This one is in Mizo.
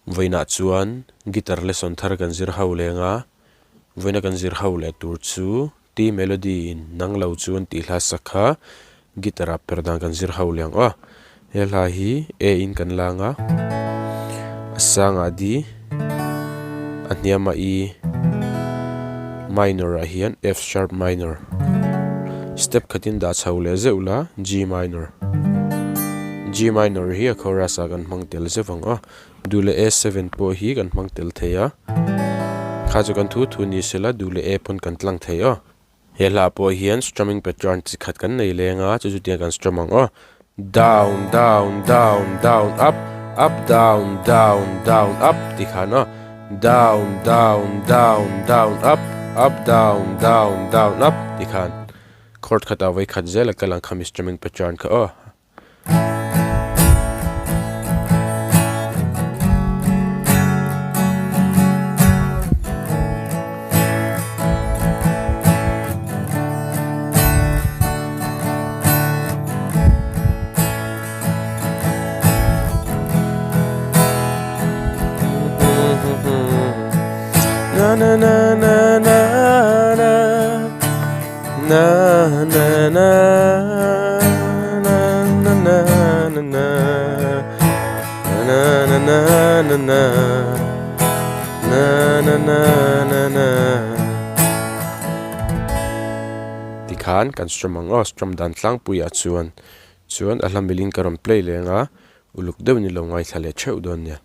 Vawiinah chuan guitar lesson thar kan zir ho leng a, vawiina kan zir ho leh tur chu T melody in nang lo chuan tih hla sak kha guitar ah per dan kan zir ho leh ang aw. He hla hi A in kan lang a, a sangah D, a hniamah E, minor ah hian F sharp minor, step khatin dah chho leh zeuh la G minor, G minor hi a chorus ah kan hmang tel zeuh ang aw, duh leh A seven pawh hi kan hmang tel thei a, kha chu kan thu thu ni sela duh leh A pawn kan tlang thei aw. He hla pawh hian strumming pattern chi khat kan nei leng a, chu chu tiang kan strum ang aw. Down, down, down, down, up, up, down, down, down, up tih khan aw. Down, down, down, down, up, up, down, down, down, up tih khan chord khatah vawi khat zel a kal ang khami strumming pattern kha aw. Na na na na na na Na na na na na na na na Na na na na na Na na na na na Tikhan kan strum ang aw strum dan tlangpuiah chuan chuan a hla milin ka rawn play leng a uluk deuhin i lo ngaithla leh theuh dawn nia.